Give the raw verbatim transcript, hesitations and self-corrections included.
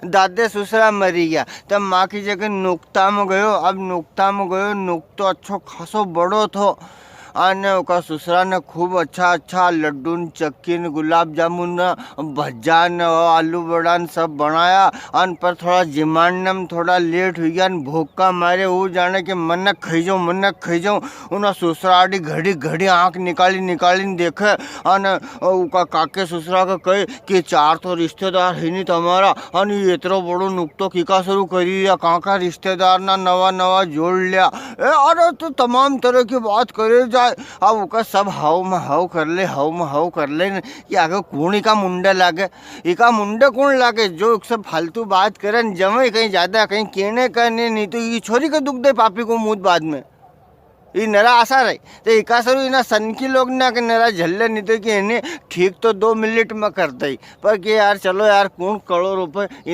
दादे सुसरा मरी गया, तब माँ की जगह नुकता में गयो। अब नुकता में गयो, नुकतो अच्छो खासो बड़ो थो। अने उका सुसरा ने खूब अच्छा अच्छा लड्डू न, चक्की न, गुलाब जामुन न, भज्जा न, आलू बड़ा न सब बनाया। अन पर थोड़ा जिमाड़ने में थोड़ा लेट हुई गया न, भूख का मारे वो जाने कि मन्ने खाई जाऊं, मन्ने खाई जाऊं। उना सुसरा आड़ी घड़ी घड़ी आंख निकाली निकाली न देखे। अन उका काके सुसरा के कहे कि चार तो रिश्तेदार है नी तमारा, अन ये इतरो बड़ो नुकतो किका शुरू करी रिया, कां का रिश्तेदार ना नवा नवा जोड़ लिया। ए, अरे तो तमाम तरह की बात करे जाए। अब उका सब हाव में हाव कर ले, हाव में हाव कर ले न, कि आगे कौन इका मुंडे लागे, इका मुंडे कौन लागे, जो एक सब फालतू बात करे न, जमे कहीं ज्यादा कहीं कहने का नहीं, नहीं तो ये छोरी के दुख दे पापी को मुंह बाद में। ई नरा आशा रही। तो इका सरू इना सनकी लोग ना के नरा झल्ले नहीं तो कि इन्हें ठीक तो दो मिनट में कर दे। पर कि यार, चलो यार, कौन करोड़ रुपए इना